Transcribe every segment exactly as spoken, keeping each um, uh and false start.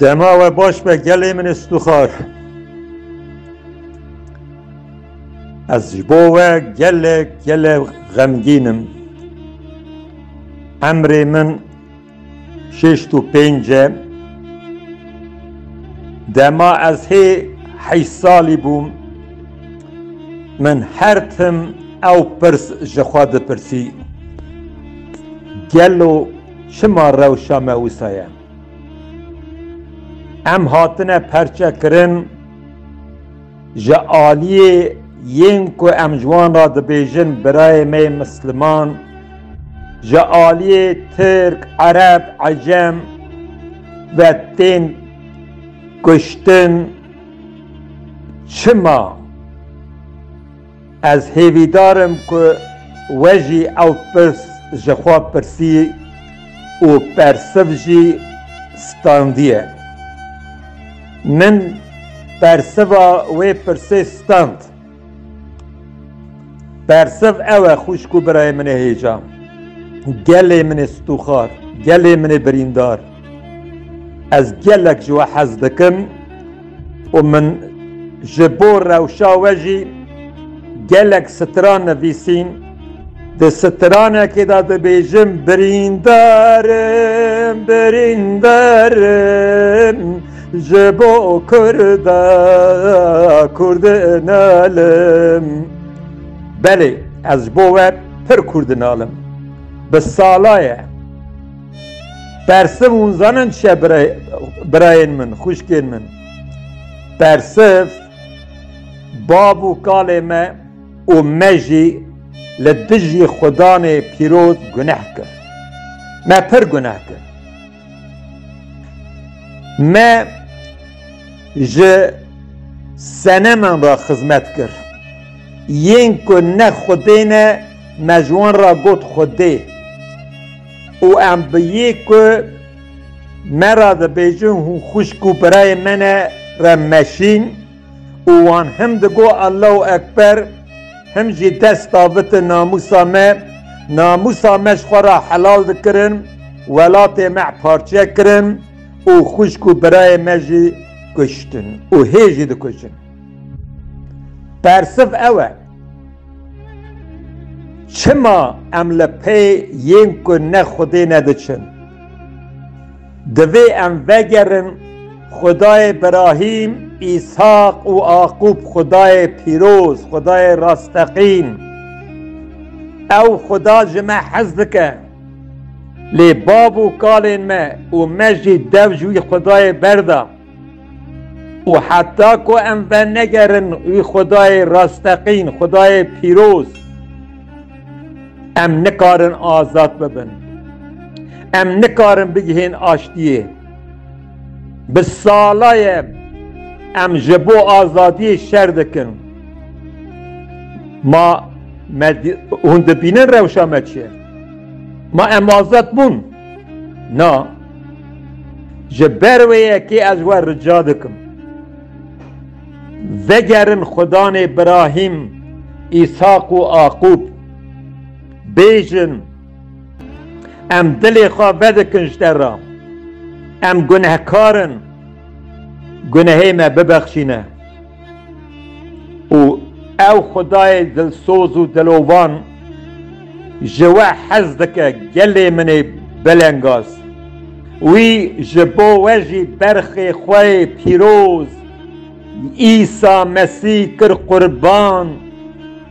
Dema we baş be gelê min ê stûxar. Ez ji bo we gelek, gelek xemgîn im. Emrê min şêst û pênc e. Dema ez hê heşt salî bûm, min her tim ew pirs ji xwe dipirsî, gelo çima rewşa me wisa ye? Em hatine perçekirin, ji aliyê yên ku em ji wan re dibêjin birayê me yê misliman, ji aliyê tirk, ereb, ecem ve tên kuştin. Çima? Ez hêvîdar im ku we jî ew pirs ji xwe pirsî û persiv jî standiye. Min persiva wê pirsê stand. Persiv ew e, xwişk û birayê min ê hêja. Gelê min ê stûxar, gelê min ê birîndar. Ez gelek ji we hez dikim û min ji bo rewşa we jî gelek stran nivîsîn. Di stranekê de dibêjim, birîndar im, birîndar im, ji bo Kurda, Kurd nalim. Belê, ez ji bo we pir Kurd nalim. Bi sala ye. Persiv hûn zanin çi ye, bira-, birayên min, xwişkên min? Persiv, bav û kalê me û me jî li dijî Xudanê pîroz guneh kir. Me pir guneh kir. Me ji seneman re xizmet kir. Yên ku ne Xwedê ne, me ji wan re got Xwedê. Û em bi yê ku me re dibêjin hûn xwişk û birayê me ne re meşîn, û wan him digo Allahu Ekber, him jî dest davitin namûsa me, namûsa me ji xwe re helal dikirin, welatê me parçe kirin û xwişk û birayê me jî kuştin û hê jî dikujin. Persiv ew e. Çima em li pey yên ku ne Xwedê ne diçin? Divê em vegerin Xwedayê Birahîm, Îshaq û Aqûb, Xwedayê pîroz, Xwedayê rasteqîn. Ew Xweda ji me hez dike. Lê bav û kalên me û me jî dev ji wî Xwedayê berda. Û heta ku em venegerin wî Xwedayê rasteqîn, Xwedayê pîroz, em nikarin azad bibin. Em nikarin bigihên aştiyê. Bi sala ye em ji bo azadiyê şer dikin. Ma me di-, hûn dibînin rewşa me çi ye? Ma em azad bûn? Na. Ji ber wê yekê ez we rica dikim. Vegerin Xudanê Birahîm, Îshaq û Aqûb. Bêjin, em dilê xwe vedikin ji te re. Em gunehkar in. Gunehê me bibexşîne. Û ew Xwedayê dilsoz û dilovan ji we hez dike, gelê min ê belengaz. Wî ji bo we jî berxê xwe yê pîroz, Îsa Mesîh kir qurban.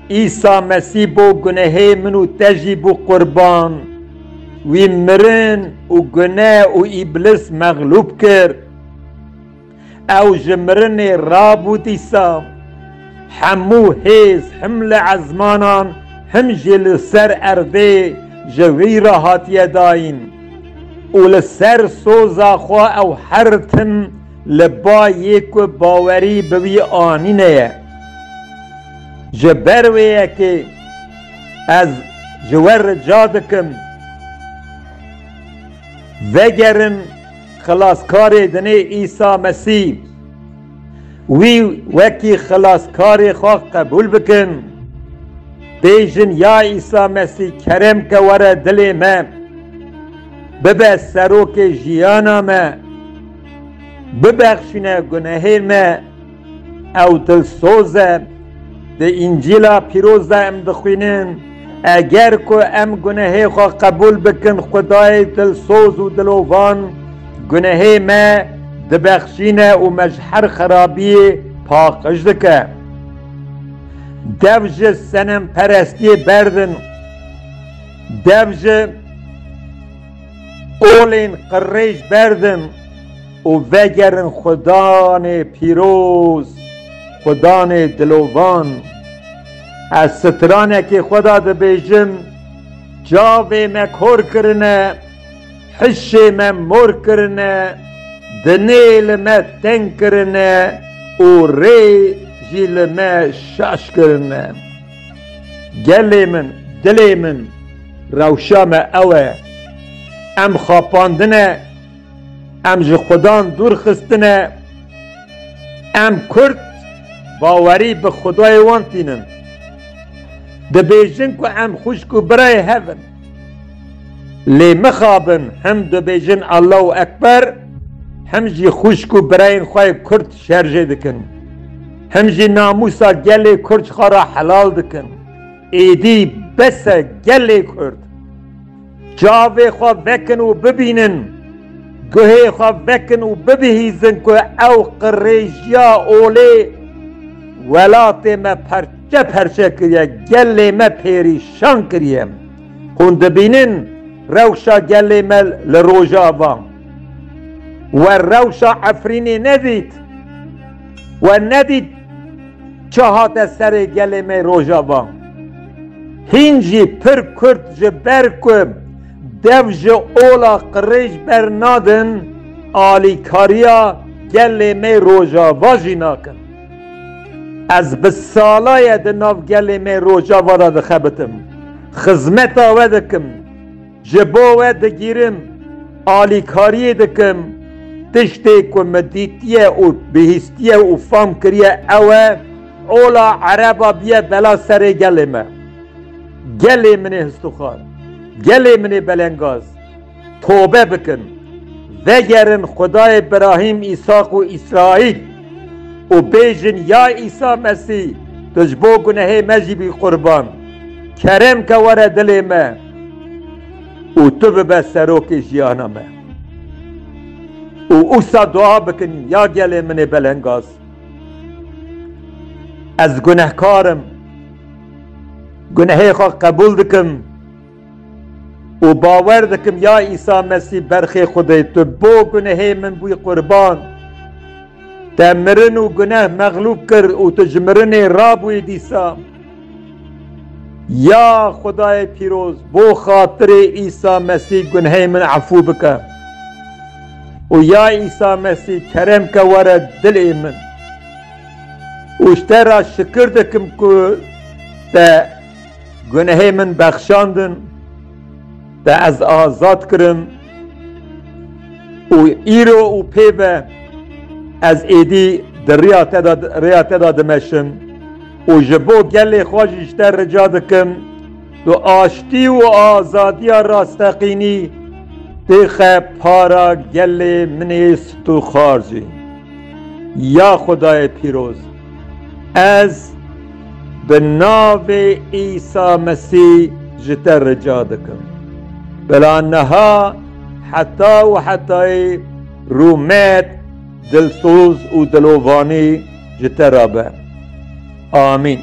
Îsa Mesîh bo gunehê min û te jî bû qurban. Wî mirin û guneh û îblis mexlûb kir. Ew ji mirinê rabû dîsa. Hemû hêz him li ezmanan him jî li ser erdê ji wî re hatiye dayîn. Û li ser soza xwe ew her tim li ba yê ku bawerî bi wî anîne ye. Ji ber wê yekê ez ji we rica dikim, vegerin Xilaskarê dinê Îsa Mesîh. Wî wekî Xilaskarê xwe qebûl bikin. Bêjin, ya Îsa Mesîh, kerem ke were dilê me. Bibe serokê jiyana me. Bibexşîne gunehê me, ew dilsoz e. Di Încîla Pîroz de em dixwînin, eger ku em gunehê xwe qebûl bikin, Xwedayê dilsoz û dilovan gunehê me dibexşîne û me ji her xerabiyê paqij dike. Dev ji senemperestiyê berdin. Dev ji olên qirêj berdin û vegerin Xudanê pîroz, Xudanê dilovan. Ez stranekê xwe de dibêjim, çavê me kor kirine, hişê me mor kirine, dinê li me teng kirine û rê jî li me şaş kirine. Gelê min, dilê min, rewşa me ew e. Em xapandine, em ji Xudan dûr xistine, em Kurd bawerî bi Xwedayê wan tînin. Dibêjin ku em xwişk û birayê hev in. Lê mixabin, him dibêjin Allahu Ekber, him jî xwişk û birayên xwe yê Kurd şerjê dikin. Him jî namûsa gelê Kurd ji xwe re helal dikin. Êdî bes e gelê Kurd. Çavê xwe vekin û bibînin. Guhê xwe vekin û bibihîzin ku ew qirêjiya olê welatê me perçe perçe kiriye, gelê me perîşan kiriye. Hûn dibînin rewşa gelê me li Rojava. We rewşa Efrînê nedît. We nedît çi hate serê gelê me Rojava. Hîn jî pir Kurd ji ber ku dev ji ola qirêj bernadin, alîkariya gelê me Rojava jî nakin. Ez bi sala ye di nav gelê me Rojava de dixebitim. Xizmeta we dikim. Ji bo we digîrim, alîkariyê dikim. Tiştê ku min dîtiye û bihîstiye û fam kiriye ew e, ola ereba biye bela serê gelê me. Gelê min ê histûxar, gelê min ê belengaz, tobe bikin. Vegerin Xwedayê Birahîm, Îsaq û Îsraîl û bêjin, Ya Îsa Mesîh, tu ji bo gunehê me jî bî qurban. Kerem ke were dilê me û tu bibe serokê jiyana me. Û wisa dua bikin, ya gelê min ê belengaz. Ez gunehkar im. Gunehê xwe qebûl dikim û bawer dikim, ya Îsa Mesîh, berxê Xwedê, tu bo gunehê min bûyî qurban. Te mirin û guneh mexlûb kir û tu ji mirinê rabûyî dîsa. Ya Xwedayê pîroz, bo xatirê Îsa Mesîh gunehê min efû bike. Û ya Îsa Mesîh, kerem ke were dilê min. Û ji te re şikir dikim ku te gunehê min bexşandin, te ez azad kirim û îro û pê ve ez êdî di riya te de, riya te de dimeşim û ji bo gelê xwe jî ji te rica dikim, tu aştî û azadiya rasteqînî têxe para gelê min ê stûxar jî. Ya Xwedayê pîroz, ez bi navê Îsa Mesîh ji te rica dikim. Bila niha heta û hetayê rûmet, dilsoz û dilovanî ji te re be. Amîn.